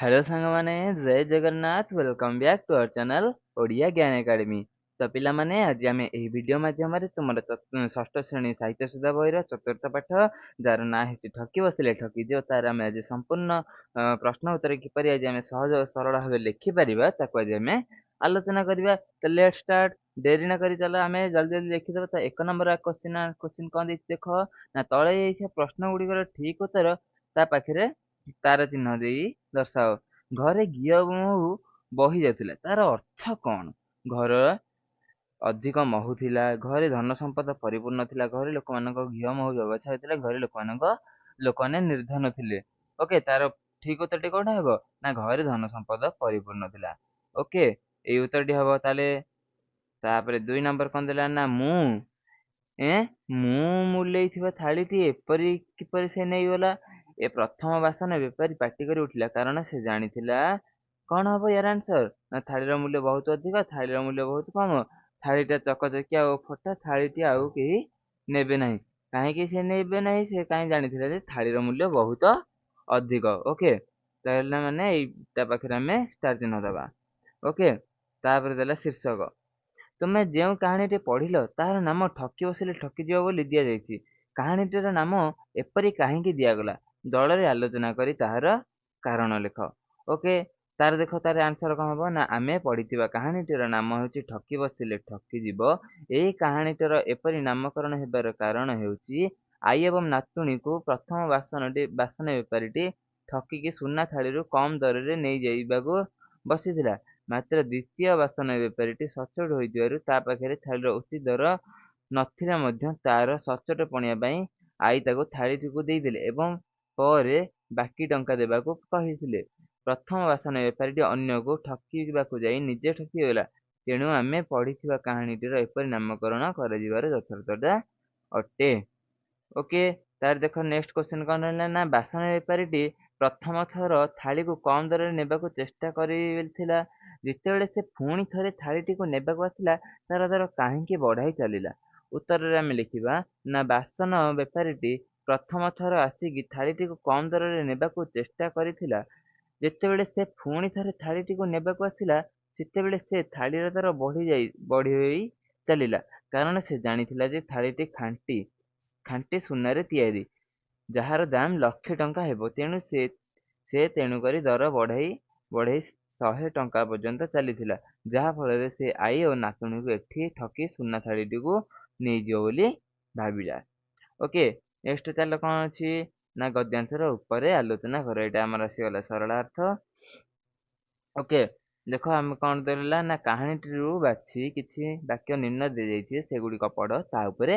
Hello ସାଙ୍ଗମାନେ, ଜୟ Jagannath. Welcome back to our channel Odia Gyan academy. ତ ପିଲାମାନେ, ଆଜି ଆମେ ଏହି ଭିଡ଼ିଓ ମାଧ୍ୟମରେ ତୁମର ଷଷ୍ଠ ଶ୍ରେଣୀ ସାହିତ୍ୟ ସୁଧା ବହିର ଚତୁର୍ଥ ପାଠ, ଯାହାର ନାଁ ହେଉଛି ଠକି ବସିଲେ ଠକିଯିବ, ତାର ଆମେ ଆଜି ସମ୍ପୂର୍ଣ୍ଣ ପ୍ରଶ୍ନ ଉତ୍ତର କିପରି ଆଜି ଆମେ ସହଜ ଓ ସରଳ ଭାବେ ଲେଖିପାରିବା, ତାକୁ ଆଜି ଆମେ ଆଲୋଚନା କରିବା। ତ ଲେଟ୍ ଷ୍ଟାର୍ଟ, ଡେରି ନ କରି ଚାଲ ଆମେ ଜଲ୍ଦି ଜଲ୍ଦି ଲେଖିଦେବା। ତ 1 ନମ୍ବର କ୍ୱେଶ୍ଚିନ୍ କ'ଣ ଦେଇଛି ଦେଖ ନା, ତଳେ ଦେଇଥିବା ପ୍ରଶ୍ନ ଗୁଡ଼ିକର ଠିକ୍ ଉତ୍ତର ତା ପାଖରେ ତାର ଚିହ୍ନ ଦେଇ ଦର୍ଶାଅ। ଘରେ ଘିଅ ମହୁ ବହି ଯାଉଥିଲା, ତାର ଅର୍ଥ କ'ଣ? ଘର ଅଧିକ ମହୁ ଥିଲା, ଘରେ ଧନ ସମ୍ପଦ ପରିପୂର୍ଣ୍ଣ ଥିଲା, ଘରେ ଲୋକମାନଙ୍କ ଘିଅ ମହୁ ବ୍ୟବସାୟ ଥିଲା, ଘରେ ଲୋକମାନେ ନିର୍ଦ୍ଧନ ଥିଲେ। ଓକେ, ତାର ଠିକ ଉତ୍ତରଟି କୋଉଟା ହେବ ନା, ଘରେ ଧନ ସମ୍ପଦ ପରିପୂର୍ଣ୍ଣ ଥିଲା। ଓକେ, ଏଇ ଉତ୍ତରଟି ହବ। ତାହେଲେ ତାପରେ 2 ନମ୍ବର କଣ ଦେଲା ନା, ମୁଁ ମୂଲେଇଥିବା ଥାଳିଟି ଏପରି କିପରି ସେ ନେଇଗଲା? ଏ ପ୍ରଥମ ବାସନ ବେପାରୀ ପାଟି କରି ଉଠିଲା, କାରଣ ସେ ଜାଣିଥିଲା। କଣ ହବ ୟାର ଆନ୍ସର ନା, ଥାଳିର ମୂଲ୍ୟ ବହୁତ ଅଧିକ, ଥାଳିର ମୂଲ୍ୟ ବହୁତ କମ, ଥାଳିଟା ଚକଚକିଆ ଓ ଫଟା, ଥାଳିଟି ଆଉ କେହି ନେବେ ନାହିଁ। କାହିଁକି ସେ ନେବେ ନାହିଁ? ସେ କାହିଁ ଜାଣିଥିଲା ଯେ ଥାଳିର ମୂଲ୍ୟ ବହୁତ ଅଧିକ। ଓକେ, ତାହେଲେ ମାନେ ଏଇଟା ପାଖରେ ଆମେ ଷ୍ଟାର ଚିହ୍ନ ଦେବା। ଓକେ, ତାପରେ ଦେଲା ଶୀର୍ଷକ। ତୁମେ ଯେଉଁ କାହାଣୀଟି ପଢିଲ ତାହାର ନାମ ଠକି ବସିଲେ ଠକିଯିବ ବୋଲି ଦିଆଯାଇଛି। କାହାଣୀଟିର ନାମ ଏପରି କାହିଁକି ଦିଆଗଲା? ଦଳରେ ଆଲୋଚନା କରି ତାହାର କାରଣ ଲେଖ। ଓକେ, ତାର ଦେଖ, ତାର ଆନ୍ସର କଣ ହବ ନା, ଆମେ ପଢିଥିବା କାହାଣୀଟିର ନାମ ହେଉଛି ଠକି ବସିଲେ ଠକିଯିବ। ଏହି କାହାଣୀଟିର ଏପରି ନାମକରଣ ହେବାର କାରଣ ହେଉଛି, ଆଈ ଏବଂ ନାତୁଣୀକୁ ପ୍ରଥମ ବାସନ ବେପାରୀଟି ଠକିକି ସୁନା ଥାଳିରୁ କମ ଦରରେ ନେଇଯିବାକୁ ବସିଥିଲା। ମାତ୍ର ଦ୍ୱିତୀୟ ବାସନ ବେପାରୀଟି ସଚୋଟ ହୋଇଥିବାରୁ ତା ପାଖରେ ଥାଳିର ଉଚିତ ଦର ନଥିଲେ ମଧ୍ୟ ତାର ସଚୋଟ ପଣିଆ ପାଇଁ ଆଈ ତାକୁ ଥାଳିଟିକୁ ଦେଇଦେଲେ ଏବଂ ପରେ ବାକି ଟଙ୍କା ଦେବାକୁ କହିଥିଲେ। ପ୍ରଥମ ବାସନ ବେପାରୀଟି ଅନ୍ୟକୁ ଠକିବାକୁ ଯାଇ ନିଜେ ଠକିଗଲା। ତେଣୁ ଆମେ ପଢିଥିବା କାହାଣୀଟିର ଏପରି ନାମକରଣ କରାଯିବାର ଯଥାର୍ଥତା ଅଟେ। ଓକେ, ତାର ଦେଖ ନେକ୍ସଟ କ୍ୱେଶ୍ଚନ କଣ ରହିଲା ନା, ବାସନ ବେପାରୀଟି ପ୍ରଥମ ଥର ଥାଳିକୁ କମ ଦରରେ ନେବାକୁ ଚେଷ୍ଟା କରିଥିଲା। ଯେତେବେଳେ ସେ ପୁଣି ଥରେ ଥାଳିଟିକୁ ନେବାକୁ ଆସିଲା, ତାର ଦର କାହିଁକି ବଢାଇ ଚାଲିଲା? ଉତ୍ତରରେ ଆମେ ଲେଖିବା ନା, ବାସନ ବେପାରୀଟି ପ୍ରଥମ ଥର ଆସିକି ଥାଳିଟିକୁ କମ ଦରରେ ନେବାକୁ ଚେଷ୍ଟା କରିଥିଲା। ଯେତେବେଳେ ସେ ପୁଣି ଥରେ ଥାଳିଟିକୁ ନେବାକୁ ଆସିଲା, ସେତେବେଳେ ସେ ଥାଳିର ଦର ବଢେଇ ଚାଲିଲା, କାରଣ ସେ ଜାଣିଥିଲା ଯେ ଥାଳିଟି ଖାଣ୍ଟି ସୁନାରେ ତିଆରି, ଯାହାର ଦାମ ଲକ୍ଷେ ଟଙ୍କା ହେବ। ତେଣୁ ସେ ତେଣୁକରି ଦର ବଢେଇ ବଢେଇ 100 ଟଙ୍କା ପର୍ଯ୍ୟନ୍ତ ଚାଲିଥିଲା, ଯାହା ଫଳରେ ସେ ଆଈ ଓ ନାତୁଣୀକୁ ଏଠି ଠକି ସୁନା ଥାଳିଟିକୁ ନେଇଯିବ ବୋଲି ଭାବିଲା। ଓକେ, ନେକ୍ସଟ ଚାଲ କଣ ଅଛି ନା, ଗଦ୍ୟାଂଶର ଉପରେ ଆଲୋଚନା କର। ଏଇଟା ଆମର ଆସିଗଲା ସରଳାର୍ଥ। ଓକେ, ଦେଖ ଆମେ କଣ ଦେଲା ନା, କାହାଣୀଟିରୁ ବାଛି କିଛି ବାକ୍ୟ ନିମ୍ନ ଦିଆଯାଇଛି, ସେଗୁଡ଼ିକ ପଢ, ତା ଉପରେ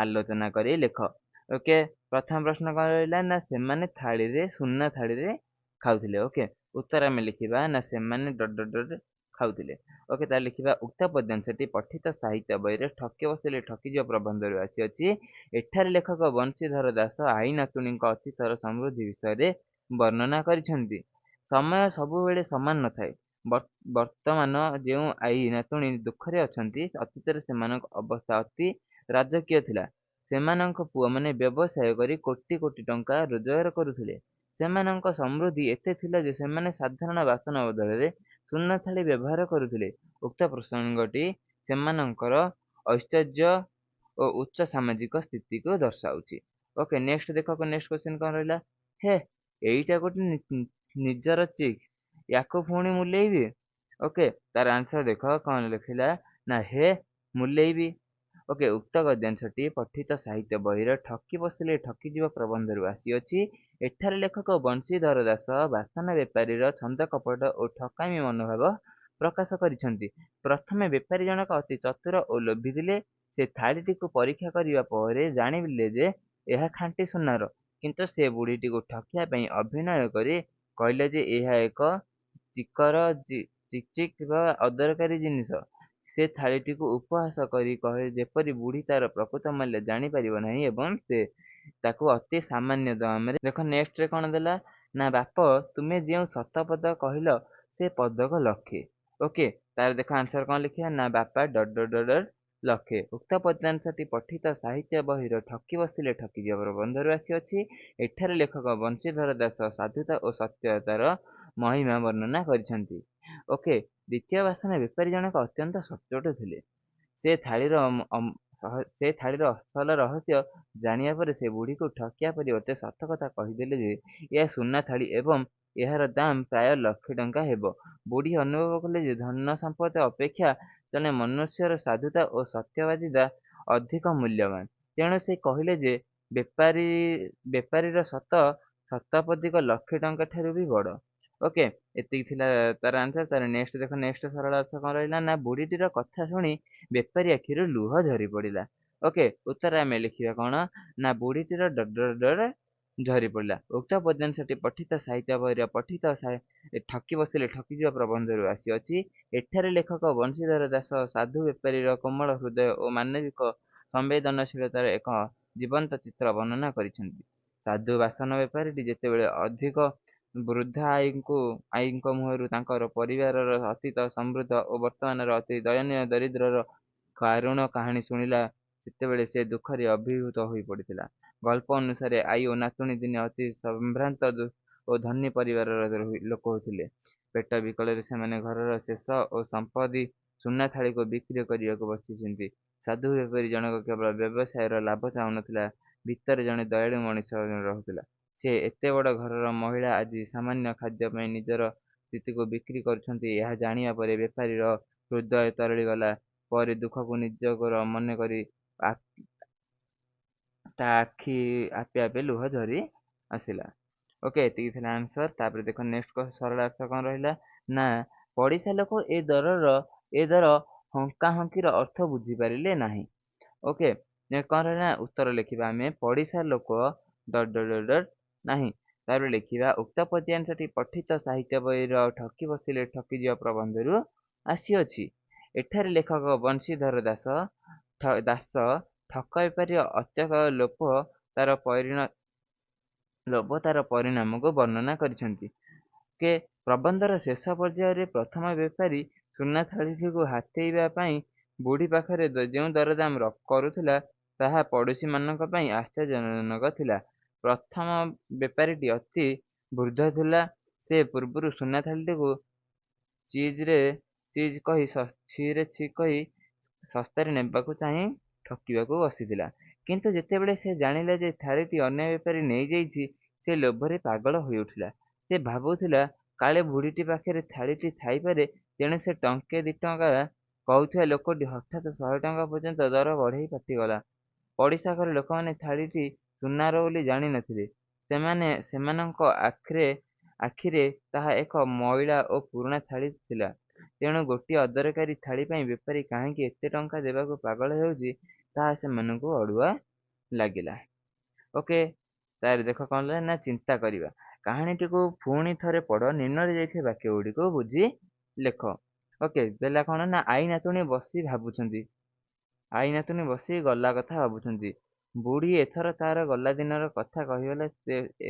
ଆଲୋଚନା କରି ଲେଖ। ଓକେ, ପ୍ରଥମ ପ୍ରଶ୍ନ କଣ ରହିଲା ନା, ସେମାନେ ଥାଳିରେ ସୁନା ଥାଳିରେ ଖାଉଥିଲେ। ଓକେ, ଉତ୍ତର ଆମେ ଲେଖିବା ନା, ସେମାନେ ଡଟ୍ ଡଟ୍ ଡଟ୍ ଖାଉଥିଲେ। ଓକେ, ତାହେଲେ ଲେଖିବା, ଉକ୍ତ ପଦ୍ୟାଂଶଟି ପଠିତ ସାହିତ୍ୟ ବହିରେ ଠକି ବସିଲେ ଠକିଯିବ ପ୍ରବନ୍ଧରୁ ଆସିଅଛି। ଏଠାରେ ଲେଖକ ବଂଶୀଧର ଦାସ ଆଈ ନାତୁଣୀଙ୍କ ଅତୀତର ସମୃଦ୍ଧି ବିଷୟରେ ବର୍ଣ୍ଣନା କରିଛନ୍ତି। ସମୟ ସବୁବେଳେ ସମାନ ନଥାଏ। ବର୍ତ୍ତମାନ ଯେଉଁ ଆଈ ନାତୁଣୀ ଦୁଃଖରେ ଅଛନ୍ତି, ଅତୀତରେ ସେମାନଙ୍କ ଅବସ୍ଥା ଅତି ରାଜକୀୟ ଥିଲା। ସେମାନଙ୍କ ପୁଅମାନେ ବ୍ୟବସାୟ କରି କୋଟି କୋଟି ଟଙ୍କା ରୋଜଗାର କରୁଥିଲେ। ସେମାନଙ୍କ ସମୃଦ୍ଧି ଏତେ ଥିଲା ଯେ ସେମାନେ ସାଧାରଣ ବାସନ ବଦଳରେ ସୁନା ଥାଳି ବ୍ୟବହାର କରୁଥିଲେ। ଉକ୍ତ ପ୍ରସଙ୍ଗଟି ସେମାନଙ୍କର ଐଶ୍ୱର୍ଯ୍ୟ ଓ ଉଚ୍ଚ ସାମାଜିକ ସ୍ଥିତିକୁ ଦର୍ଶାଉଛି। ଓକେ, ନେକ୍ସଟ ଦେଖ, ନେକ୍ସଟ କ୍ୱେଶ୍ଚନ କଣ ରହିଲା? ହେ, ଏଇଟା ଗୋଟେ ନିଜର ଚିକ୍, ୟାକୁ ପୁଣି ମୂଲେଇବି? ଓକେ, ତାର ଆନ୍ସର ଦେଖ କଣ ଲେଖିଲା ନା, ହେ ମୂଲେଇବି। ଓକେ, ଉକ୍ତ ଗଦ୍ୟାଂଶଟି ପଠିତ ସାହିତ୍ୟ ବହିର ଠକି ବସିଲେ ଠକିଯିବ ପ୍ରବନ୍ଧରୁ ଆସିଅଛି। ଏଠାରେ ଲେଖକ ବଂଶୀଧର ଦାସ ବାସନ ବେପାରୀର ଛନ୍ଦ କପଟ ଓ ଠକାମି ମନୋଭାବ ପ୍ରକାଶ କରିଛନ୍ତି। ପ୍ରଥମେ ବେପାରୀ ଜଣକ ଅତି ଚତୁର ଓ ଲୋଭୀ ଥିଲେ। ସେ ଥାଳିଟିକୁ ପରୀକ୍ଷା କରିବା ପରେ ଜାଣିଲେ ଯେ ଏହା ଖାଣ୍ଟି ସୁନାର। କିନ୍ତୁ ସେ ବୁଢ଼ୀଟିକୁ ଠକିବା ପାଇଁ ଅଭିନୟ କରି କହିଲେ ଯେ ଏହା ଏକ ଚିକର ଚିକ୍ ଚିକ୍ ବା ଅଦରକାରୀ ଜିନିଷ। ସେ ଥାଳିଟିକୁ ଉପହାସ କରି କହେ, ଯେପରି ବୁଢ଼ୀ ତାର ପ୍ରକୃତ ମୂଲ୍ୟ ଜାଣିପାରିବ ନାହିଁ ଏବଂ ସେ ତାକୁ ଅତି ସାମାନ୍ୟ ଦାମରେ। ଦେଖ ନେକ୍ସଟରେ କଣ ଦେଲା ନା, ବାପ, ତୁମେ ଯେଉଁ ଶତପଦ କହିଲ ସେ ପଦକ ଲକ୍ଷେ। ଓକେ, ତାର ଦେଖ ଆନ୍ସର କଣ ଲେଖିବା ନା, ବାପା ଡଟ୍ ଡଟ୍ ଡଟ୍ ଲକ୍ଷେ। ଉକ୍ତ ପଦ୍ୟାଂଶଟି ପଠିତ ସାହିତ୍ୟ ବହିର ଠକି ବସିଲେ ଠକିଯିବ ପ୍ରବନ୍ଧରୁ ଆସିଅଛି। ଏଠାରେ ଲେଖକ ବଂଶୀଧର ଦାସ ସାଧୁତା ଓ ସତ୍ୟତାର ମହିମା ବର୍ଣ୍ଣନା କରିଛନ୍ତି। ଓକେ, ଦ୍ୱିତୀୟ ବାସନ ବେପାରୀ ଜଣକ ଅତ୍ୟନ୍ତ ସଚ୍ଚୋଟ ଥିଲେ। ସେ ଥାଳିର ସେ ଥାଳିର ଅସଲ ରହସ୍ୟ ଜାଣିବା ପରେ ସେ ବୁଢ଼ୀକୁ ଠକିବା ପରିବର୍ତ୍ତେ ସତ କଥା କହିଦେଲେ ଯେ ଏହା ସୁନା ଥାଳି ଏବଂ ଏହାର ଦାମ ପ୍ରାୟ ଲକ୍ଷେ ଟଙ୍କା ହେବ। ବୁଢ଼ୀ ଅନୁଭବ କଲେ ଯେ ଧନ ସମ୍ପଦ ଅପେକ୍ଷା ଜଣେ ମନୁଷ୍ୟର ସାଧୁତା ଓ ସତ୍ୟବାଦିତା ଅଧିକ ମୂଲ୍ୟବାନ। ତେଣୁ ସେ କହିଲେ ଯେ ବେପାରୀର ସତ ଶତପଦିକ ଲକ୍ଷେ ଟଙ୍କା ଠାରୁ ବି ବଡ଼। ଓକେ, ଏତିକି ଥିଲା ତାର ଆନ୍ସର। ତାର ନେକ୍ସଟ ଦେଖ, ନେକ୍ସଟ ସରଳ ଅର୍ଥ କଣ ରହିଲା ନା ବୁଢ଼ୀଟିର କଥା ଶୁଣି ବେପାରୀ ଆଖିରୁ ଲୁହ ଝରି ପଡ଼ିଲା। ଓକେ, ଉତ୍ତର ଆମେ ଲେଖିବା କଣ ନା ବୁଢ଼ୀଟିର ଡ ଡ ଝରି ପଡ଼ିଲା। ଉକ୍ତ ପଦ୍ୟାଂଶଟି ପଠିତ ସାହିତ୍ୟ ବହିର ପଠିତ ଠକି ବସିଲେ ଠକିଯିବା ପ୍ରବନ୍ଧରୁ ଆସିଅଛି। ଏଠାରେ ଲେଖକ ବଂଶୀଧର ଦାସ ସାଧୁ ବେପାରୀର କୋମଳ ହୃଦୟ ଓ ମାନବିକ ସମ୍ବେଦନଶୀଳତାର ଏକ ଜୀବନ୍ତ ଚିତ୍ର ବର୍ଣ୍ଣନା କରିଛନ୍ତି। ସାଧୁ ବାସନ ବେପାରୀଟି ଯେତେବେଳେ ଅଧିକ ବୃଦ୍ଧା ଆଈଙ୍କ ମୁହଁରୁ ତାଙ୍କର ପରିବାରର ଅତୀତ ସମୃଦ୍ଧ ଓ ବର୍ତ୍ତମାନର ଅତି ଦୟନୀୟ ଦରିଦ୍ରର କାରୁଣ କାହାଣୀ ଶୁଣିଲା, ସେତେବେଳେ ସେ ଦୁଃଖରେ ଅଭିଭୂତ ହୋଇପଡ଼ିଥିଲା। ଗଳ୍ପ ଅନୁସାରେ ଆଈ ଓ ନାତୁଣୀ ଦିନେ ଅତି ସମ୍ଭ୍ରାନ୍ତ ଓ ଧନୀ ପରିବାରର ଲୋକ ଥିଲେ। ପେଟ ବିକଳରେ ସେମାନେ ଘରର ଶେଷ ଓ ସମ୍ପତ୍ତି ସୁନା ଥାଳିକୁ ବିକ୍ରି କରିବାକୁ ବସିଛନ୍ତି। ସାଧୁ ବେପାରୀ ଜଣକ କେବଳ ବ୍ୟବସାୟର ଲାଭ ଚାହୁଁନଥିଲା, ଭିତରେ ଜଣେ ଦୟାଳୁ ମଣିଷ ରହୁଥିଲା। ସେ ଏତେ ବଡ଼ ଘରର ମହିଳା ଆଜି ସାମାନ୍ୟ ଖାଦ୍ୟ ପାଇଁ ନିଜର ସ୍ଥିତିକୁ ବିକ୍ରି କରୁଛନ୍ତି, ଏହା ଜାଣିବା ପରେ ବେପାରୀର ହୃଦୟ ତରଳିଗଲା ପରେ ଦୁଃଖକୁ ନିଜର ମନେକରି ତା ଆଖି ଆପେ ଆପେ ଲୁହ ଝରି ଆସିଲା। ଓକେ, ଏତିକି ଥିଲା ଆନ୍ସର। ତାପରେ ଦେଖ, ନେକ୍ସଟ ସରଳାର୍ଥ କଣ ରହିଲା ନା ପଡ଼ିଶା ଲୋକ ଏ ଦର ହଙ୍କାହଙ୍କିର ଅର୍ଥ ବୁଝିପାରିଲେ ନାହିଁ। ଓକେ, କଣ ରହିଲା? ଉତ୍ତର ଲେଖିବା ଆମେ ପଡ଼ିଶା ଲୋକ ଡଟ୍ ଡଟ୍ ଡଟ୍ ନାହିଁ। ତାପରେ ଲେଖିବା ଉକ୍ତ ପଦ୍ୟାଂଶଟି ପଠିତ ସାହିତ୍ୟ ବହିର ଠକି ବସିଲେ ଠକିଯିବା ପ୍ରବନ୍ଧରୁ ଆସିଅଛି। ଏଠାରେ ଲେଖକ ବଂଶୀଧର ଦାସ ଠକ ବେପାରୀର ଅତ୍ୟକ ଲୋଭ ତାର ପରିଣାମକୁ ବର୍ଣ୍ଣନା କରିଛନ୍ତି। କେ ପ୍ରବନ୍ଧର ଶେଷ ପର୍ଯ୍ୟାୟରେ ପ୍ରଥମ ବେପାରୀ ସୁନା ଥାଳିଟିକୁ ହାତେଇବା ପାଇଁ ବୁଢ଼ୀ ପାଖରେ ଯେଉଁ ଦରଦାମ କରୁଥିଲା, ତାହା ପଡ଼ୋଶୀମାନଙ୍କ ପାଇଁ ଆଶ୍ଚର୍ଯ୍ୟଜନକ ଥିଲା। ପ୍ରଥମ ବେପାରୀଟି ଅତି ବୃଦ୍ଧ ଥିଲା। ସେ ପୂର୍ବରୁ ସୁନା ଥାଳିଟିକୁ ଚିଜରେ ଚିଜ୍ କହି ଛିରେ ଛି କହି ଶସ୍ତାରେ ନେବାକୁ ଚାହିଁ ଠକିବାକୁ ବସିଥିଲା। କିନ୍ତୁ ଯେତେବେଳେ ସେ ଜାଣିଲା ଯେ ଥାଳିଟି ଅନ୍ୟ ବେପାରୀ ନେଇଯାଇଛି, ସେ ଲୋଭରେ ପାଗଳ ହୋଇଉଠିଲା। ସେ ଭାବୁଥିଲା କାଳେ ବୁଢ଼ୀଟି ପାଖରେ ଥାଳିଟି ଥାଇପାରେ। ତେଣୁ ସେ ଟଙ୍କେ ଦି ଟଙ୍କା କହୁଥିବା ଲୋକଟି ହଠାତ୍ 100 ଟଙ୍କା ପର୍ଯ୍ୟନ୍ତ ଦର ବଢ଼େଇ ପାଟିକଲା। ପଡ଼ିଶା ଘର ଲୋକମାନେ ଥାଳିଟି ସୁନାର ବୋଲି ଜାଣିନଥିଲେ। ସେମାନେ ସେମାନଙ୍କ ଆଖିରେ ତାହା ଏକ ମଇଳା ଓ ପୁରୁଣା ଥାଳି ଥିଲା। ତେଣୁ ଗୋଟିଏ ଅଦରକାରୀ ଥାଳି ପାଇଁ ବେପାରୀ କାହିଁକି ଏତେ ଟଙ୍କା ଦେବାକୁ ପାଗଳ ହେଉଛି, ତାହା ସେମାନଙ୍କୁ ଅଡୁଆ ଲାଗିଲା। ଓକେ, ତାପରେ ଦେଖ କଣ ହେଲା ନା ଚିନ୍ତା କରିବା। କାହାଣୀଟିକୁ ପୁଣି ଥରେ ପଢ଼, ନିମ୍ନରେ ଦେଇଥିବା ବାକ୍ୟ ଗୁଡ଼ିକୁ ବୁଝି ଲେଖ। ଓକେ, ଦେଲା କଣ ନା ଆଈ ନାତୁଣୀ ବସି ଭାବୁଛନ୍ତି। ଆଈ ନାତୁଣୀ ବସି ଗଲା କଥା ଭାବୁଛନ୍ତି। ବୁଢ଼ୀ ଏଥର ତାର ଗଲା ଦିନର କଥା କହିଗଲା।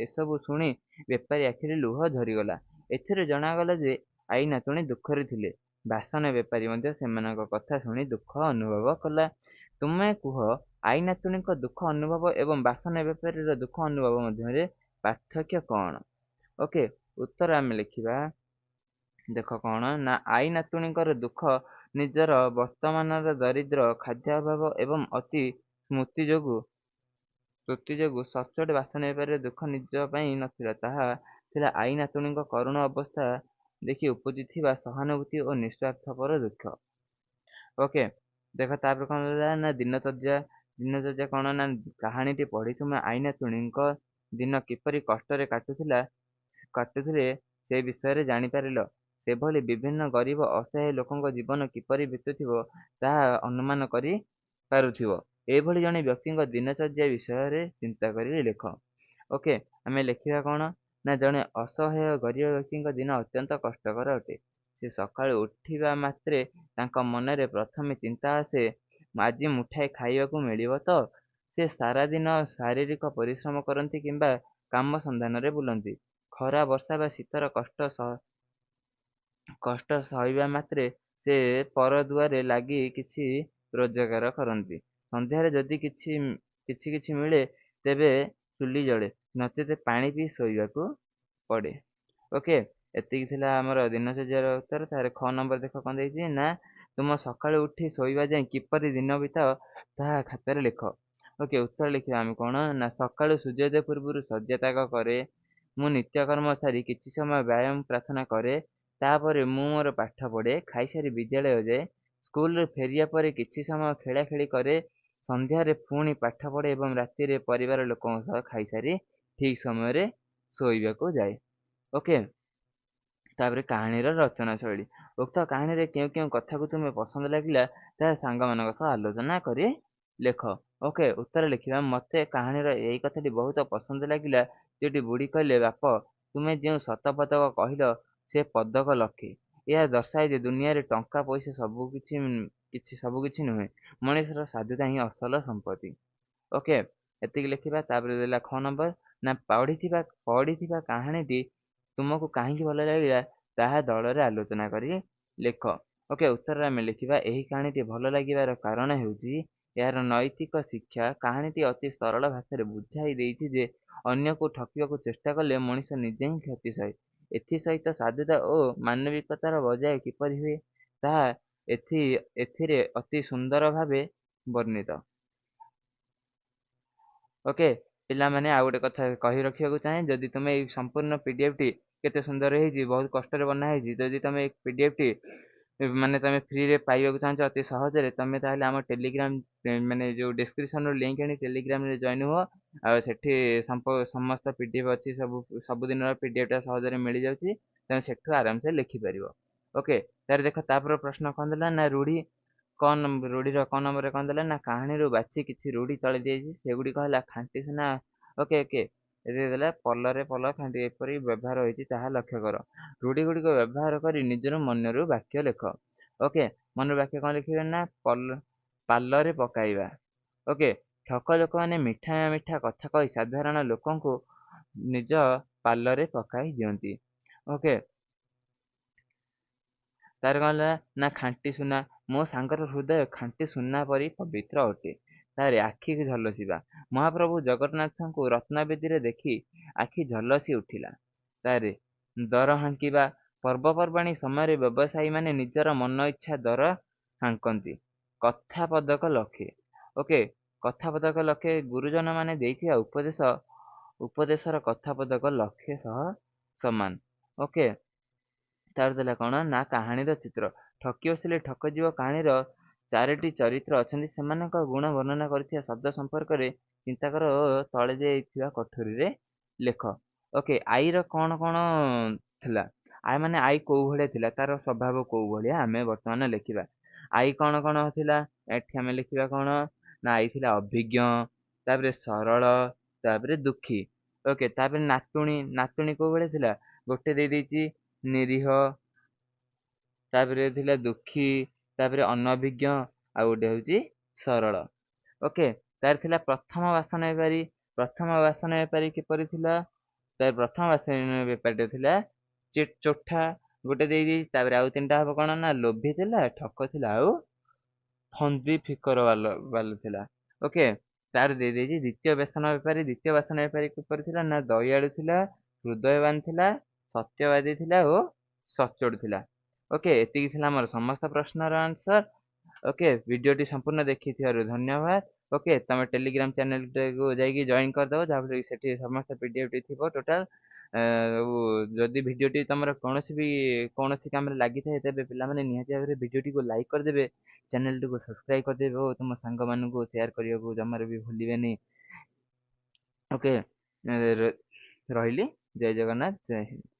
ଏସବୁ ଶୁଣି ବେପାରୀ ଆଖିରେ ଲୁହ ଝରିଗଲା। ଏଥିରୁ ଜଣାଗଲା ଯେ ଆଈ ନାତୁଣୀ ଦୁଃଖରେ ଥିଲେ। ବାସନ ବେପାରୀ ମଧ୍ୟ ସେମାନଙ୍କ କଥା ଶୁଣି ଦୁଃଖ ଅନୁଭବ କଲା। ତୁମେ କୁହ, ଆଈ ନାତୁଣୀଙ୍କ ଦୁଃଖ ଅନୁଭବ ଏବଂ ବାସନ ବେପାରୀର ଦୁଃଖ ଅନୁଭବ ମଧ୍ୟରେ ପାର୍ଥକ୍ୟ କଣ? ଓକେ, ଉତ୍ତର ଆମେ ଲେଖିବା ଦେଖ କଣ ନା ଆଈ ନାତୁଣୀଙ୍କର ଦୁଃଖ ନିଜର ବର୍ତ୍ତମାନର ଦରିଦ୍ର, ଖାଦ୍ୟ ଅଭାବ ଏବଂ ଅତି ସ୍ମୃତି ଯୋଗୁଁ ସଚ୍ଚୋଟ ବାସନ ବେପାରୀର ଦୁଃଖ ନିଜ ପାଇଁ ନଥିଲା, ତାହା ଥିଲା ଆଈ ନାତୁଣୀଙ୍କ କରୁଣ ଅବସ୍ଥା ଦେଖି ଉପୁଜିଥିବା ସହାନୁଭୂତି ଓ ନିଃସ୍ୱାର୍ଥପର ଦୁଃଖ। ଓକେ, ଦେଖ ତାପରେ କଣ ହେଲା ନା ଦିନଚର୍ଯ୍ୟା। ଦିନଚର୍ଯ୍ୟା କଣ ନା କାହାଣୀଟି ପଢ଼ି ତୁମେ ଆଈ ନାତୁଣୀଙ୍କ ଦିନ କିପରି କଷ୍ଟରେ କାଟୁଥିଲେ ସେ ବିଷୟରେ ଜାଣିପାରିଲ। ସେଭଳି ବିଭିନ୍ନ ଗରିବ ଅସହାୟ ଲୋକଙ୍କ ଜୀବନ କିପରି ବିତୁଥିବ, ତାହା ଅନୁମାନ କରି ପାରୁଥିବ। ଏଭଳି ଜଣେ ବ୍ୟକ୍ତିଙ୍କ ଦିନଚର୍ଯ୍ୟା ବିଷୟରେ ଚିନ୍ତା କରି ଲେଖ। ଓକେ, ଆମେ ଲେଖିବା କଣ ନା ଜଣେ ଅସହାୟ ଗରିବ ବ୍ୟକ୍ତିଙ୍କ ଦିନ ଅତ୍ୟନ୍ତ କଷ୍ଟକର ଅଟେ। ସେ ସକାଳୁ ଉଠିବା ମାତ୍ରେ ତାଙ୍କ ମନରେ ପ୍ରଥମେ ଚିନ୍ତା ଆସେ, ଆଜି ମୁଠାଏ ଖାଇବାକୁ ମିଳିବ ତ? ସେ ସାରାଦିନ ଶାରୀରିକ ପରିଶ୍ରମ କରନ୍ତି କିମ୍ବା କାମ ସନ୍ଧାନରେ ବୁଲନ୍ତି। ଖରା, ବର୍ଷା ବା ଶୀତର କଷ୍ଟ ସହିବା ମାତ୍ରେ ସେ ପର ଦୁଆରେ ଲାଗି କିଛି ରୋଜଗାର କରନ୍ତି। ସନ୍ଧ୍ୟାରେ ଯଦି କିଛି କିଛି କିଛି ମିଳେ ତେବେ ଚୁଲି ଜଳେ, ନଚେତ ପାଣି ପିଇ ଶୋଇବାକୁ ପଡ଼େ। ଓକେ, ଏତିକି ଥିଲା ଆମର ଦିନଚର୍ଯ୍ୟାର ଉତ୍ତର। ତାପରେ ଖ ନମ୍ବର ଦେଖ କଣ ଦେଇଛି ନା, ତୁମ ସକାଳୁ ଉଠି ଶୋଇବା ଯାଏଁ କିପରି ଦିନ ବିତାଅ ତାହା ଖାତାରେ ଲେଖ। ଓକେ, ଉତ୍ତର ଲେଖିବା ଆମେ କଣ ନା, ସକାଳୁ ସୂର୍ଯ୍ୟୋଦୟ ପୂର୍ବରୁ ଶଯ୍ୟା ତ୍ୟାଗ କରେ। ମୁଁ ନିତ୍ୟକର୍ମ ସାରି କିଛି ସମୟ ବ୍ୟାୟାମ ପ୍ରାର୍ଥନା କରେ। ତାପରେ ମୁଁ ମୋର ପାଠ ପଢ଼େ। ଖାଇସାରି ବିଦ୍ୟାଳୟ ଯାଏ। ସ୍କୁଲରୁ ଫେରିବା ପରେ କିଛି ସମୟ ଖେଳାଖେଳି କରେ। ସନ୍ଧ୍ୟାରେ ପୁଣି ପାଠ ପଢ଼େ ଏବଂ ରାତିରେ ପରିବାର ଲୋକଙ୍କ ସହ ଖାଇସାରି ଠିକ୍ ସମୟରେ ଶୋଇବାକୁ ଯାଏ। ଓକେ, ତାପରେ କାହାଣୀର ରଚନା ଶୈଳୀ। ଉକ୍ତ କାହାଣୀରେ କେଉଁ କେଉଁ କଥାକୁ ତୁମେ ପସନ୍ଦ ଲାଗିଲା ତାହା ସାଙ୍ଗମାନଙ୍କ ସହ ଆଲୋଚନା କରି ଲେଖ। ଓକେ, ଉତ୍ତର ଲେଖିବା, ମୋତେ କାହାଣୀର ଏଇ କଥାଟି ବହୁତ ପସନ୍ଦ ଲାଗିଲା ଯେଉଁଠି ବୁଢ଼ୀ କହିଲେ, ବାପ, ତୁମେ ଯେଉଁ ଶତପଦକ କହିଲ ସେ ପଦକ ଲକ୍ଷେ। ଏହା ଦର୍ଶାଏ ଯେ ଦୁନିଆରେ ଟଙ୍କା ପଇସା ସବୁକିଛି ନୁହେଁ, ମଣିଷର ସାଧୁତା ହିଁ ଅସଲ ସମ୍ପତ୍ତି। ଓକେ, ଏତିକି ଲେଖିବା। ତାପରେ ଦେଲା ଖ ନମ୍ବର ନା, ପଢ଼ିଥିବା କାହାଣୀଟି ତୁମକୁ କାହିଁକି ଭଲ ଲାଗିଲା ତାହା ଦଳରେ ଆଲୋଚନା କରି ଲେଖ। ଓକେ, ଉତ୍ତରରେ ଆମେ ଲେଖିବା, ଏହି କାହାଣୀଟି ଭଲ ଲାଗିବାର କାରଣ ହେଉଛି ଏହାର ନୈତିକ ଶିକ୍ଷା। କାହାଣୀଟି ଅତି ସରଳ ଭାଷାରେ ବୁଝାଇ ଦେଇଛି ଯେ ଅନ୍ୟକୁ ଠକିବାକୁ ଚେଷ୍ଟା କଲେ ମଣିଷ ନିଜେ ହିଁ କ୍ଷତି ସହେ। ଏଥିସହିତ ସାଧୁତା ଓ ମାନବିକତାର ବଜାୟ କିପରି ହୁଏ ତାହା ଏଥିରେ ଅତି ସୁନ୍ଦର ଭାବେ ବର୍ଣ୍ଣିତ। ଓକେ ପିଲାମାନେ, ଆଉ ଗୋଟେ କଥା କହି ରଖିବାକୁ ଚାହେଁ, ଯଦି ତୁମେ ଏଇ ସମ୍ପୂର୍ଣ୍ଣ ପି ଡି ଏଫ୍ଟି କେତେ ସୁନ୍ଦର ହେଇଛି, ବହୁତ କଷ୍ଟରେ ବନା ହେଇଛି, ଯଦି ତୁମେ ଏଇ ପି ଡି ଏଫ୍ଟି ମାନେ ତୁମେ ଫ୍ରିରେ ପାଇବାକୁ ଚାହୁଁଛ ଅତି ସହଜରେ, ତୁମେ ତାହେଲେ ଆମ ଟେଲିଗ୍ରାମ ମାନେ ଯେଉଁ ଡିସ୍କ୍ରିପସନ୍ରୁ ଲିଙ୍କ୍ ଆଣି ଟେଲିଗ୍ରାମରେ ଜଏନ୍ ହୁଅ। ଆଉ ସେଠି ସମସ୍ତ ପି ଡି ଏଫ୍ ଅଛି, ସବୁଦିନର ପି ଡି ଏଫ୍ଟା ସହଜରେ ମିଳିଯାଉଛି, ତୁମେ ସେଠୁ ଆରାମସେ ଲେଖିପାରିବ। ଓକେ, ତାପରେ ଦେଖ ତାପର ପ୍ରଶ୍ନ କ'ଣ ଦେଲା ନା, ରୂଢ଼ି କଣ ରୂଢ଼ିର କଣ ନମ୍ବରରେ କ'ଣ ଦେଲା ନା, କାହାଣୀରୁ ବାଛି କିଛି ରୂଢ଼ି ତଳେ ଦିଆଯାଇଛି, ସେଗୁଡ଼ିକ ହେଲା ଖାଣ୍ଟି ସୁନା। ଓକେ ଓକେ, ଏଥିରେ ଦେଲା ପଲରେ ପଲ ଖାଣ୍ଟି ଏପରି ବ୍ୟବହାର ହୋଇଛି ତାହା ଲକ୍ଷ୍ୟ କର। ରୂଢ଼ି ଗୁଡ଼ିକ ବ୍ୟବହାର କରି ନିଜର ମନରୁ ବାକ୍ୟ ଲେଖ। ଓକେ, ମନରୁ ବାକ୍ୟ କ'ଣ ଲେଖିବେ ନା, ପାଲରେ ପକାଇବା। ଓକେ, ଠକ ଲୋକମାନେ ମିଠା ମିଠା କଥା କହି ସାଧାରଣ ଲୋକଙ୍କୁ ନିଜ ପାଲରେ ପକାଇ ଦିଅନ୍ତି। ଓକେ, ତାର କ'ଣ ହେଲା ନା, ଖାଣ୍ଟି ସୁନା। ମୋ ସାଙ୍ଗର ହୃଦୟ ଖାଣ୍ଟି ସୁନା ପରି ପବିତ୍ର ଅଟେ। ତାରେ ଆଖିକୁ ଝଲସିବା। ମହାପ୍ରଭୁ ଜଗନ୍ନାଥଙ୍କୁ ରତ୍ନବେଦୀରେ ଦେଖି ଆଖି ଝଲସି ଉଠିଲା। ତାରେ ଦର ହାଙ୍କିବା। ପର୍ବପର୍ବାଣୀ ସମୟରେ ବ୍ୟବସାୟୀମାନେ ନିଜର ମନ ଇଚ୍ଛା ଦର ହାଙ୍କନ୍ତି। କଥା ପଦକ ଲକ୍ଷେ। ଓକେ, କଥା ପଦକ ଲକ୍ଷେ, ଗୁରୁଜନମାନେ ଦେଇଥିବା ଉପଦେଶର କଥା ପଦକ ଲକ୍ଷେ ସହ ସମାନ। ଓକେ, ତାର ଦେଲା କ'ଣ ନା, କାହାଣୀର ଚିତ୍ର। ଠକି ବସିଲେ ଠକ ଯିବ କାହାଣୀର ଚାରୋଟି ଚରିତ୍ର ଅଛନ୍ତି, ସେମାନଙ୍କ ଗୁଣ ବର୍ଣ୍ଣନା କରିଥିବା ଶବ୍ଦ ସମ୍ପର୍କରେ ଚିନ୍ତା କର ଓ ତଳେ ଯାଇଥିବା କଠୋରୀରେ ଲେଖ। ଓକେ, ଆଈର କ'ଣ କ'ଣ ଥିଲା? ଆଈ ମାନେ ଆଈ କୋଉ ଭଳିଆ ଥିଲା, ତାର ସ୍ୱଭାବ କୋଉ ଭଳିଆ ଆମେ ବର୍ତ୍ତମାନ ଲେଖିବା। ଆଈ କ'ଣ କ'ଣ ଥିଲା ଏଠି ଆମେ ଲେଖିବା କ'ଣ ନା, ଆଈ ଥିଲା ଅଭିଜ୍ଞ, ତାପରେ ସରଳ, ତାପରେ ଦୁଃଖୀ। ଓକେ, ତାପରେ ନାତୁଣୀ, ନାତୁଣୀ କୋଉ ଭଳିଆ ଥିଲା? ଗୋଟେ ଦେଇଦେଇଛି ନିରୀହ, ତାପରେ ଥିଲା ଦୁଃଖୀ, ତାପରେ ଅନଭିଜ୍ଞ, ଆଉ ଗୋଟେ ହେଉଛି ସରଳ। ଓକେ, ତାର ଥିଲା ପ୍ରଥମ ବାସନ ବେପାରୀ। ପ୍ରଥମ ବାସନ ବେପାରୀ କିପରି ଥିଲା? ତାର ପ୍ରଥମ ବାସନ ବେପାରୀଟା ଥିଲା ଚୋଠା, ଗୋଟେ ଦେଇଦେଇଛି। ତାପରେ ଆଉ ତିନିଟା ହବ କ'ଣ ନା, ଲୋଭୀ ଥିଲା, ଠକ ଥିଲା, ଆଉ ଫନ୍ଦି ଫିକର ବାଲ ଥିଲା। ଓକେ, ତାର ଦେଇଦେଇଛି ଦ୍ୱିତୀୟ ବେସନ ବେପାରୀ। ଦ୍ୱିତୀୟ ବାସନ ବେପାରୀ କିପରି ଥିଲା ନା, ଦୟାଳୁ ଥିଲା, ହୃଦୟବାନ ଥିଲା, ସତ୍ୟବାଦୀ ଥିଲା ଓ ସଚ୍ଚୋଟ ଥିଲା। ଓକେ, ଏତିକି ଥିଲା ଆମର ସମସ୍ତ ପ୍ରଶ୍ନର ଆନ୍ସର। ଓକେ, ଭିଡ଼ିଓଟି ସମ୍ପୂର୍ଣ୍ଣ ଦେଖିଥିବାରୁ ଧନ୍ୟବାଦ। ଓକେ, ତମେ ଟେଲିଗ୍ରାମ ଚ୍ୟାନେଲଟାକୁ ଯାଇକି ଜଏନ୍ କରିଦେବ, ଯାହାଫଳରେ କି ସେଠି ସମସ୍ତ ପି ଡି ଏଫ୍ଟି ଥିବ ଟୋଟାଲ୍। ଆଉ ଯଦି ଭିଡ଼ିଓଟି ତମର କୌଣସି କାମରେ ଲାଗିଥାଏ, ତେବେ ପିଲାମାନେ ନିହାତି ଭାବରେ ଭିଡ଼ିଓଟିକୁ ଲାଇକ୍ କରିଦେବେ, ଚ୍ୟାନେଲଟିକୁ ସବସ୍କ୍ରାଇବ୍ କରିଦେବେ ଓ ତୁମ ସାଙ୍ଗମାନଙ୍କୁ ସେୟାର କରିବାକୁ ଜମାରୁ ବି ଭୁଲିବେନି। ଓକେ, ରହିଲି। ଜୟ ଜଗନ୍ନାଥ, ଜୟ ହିନ୍ଦ।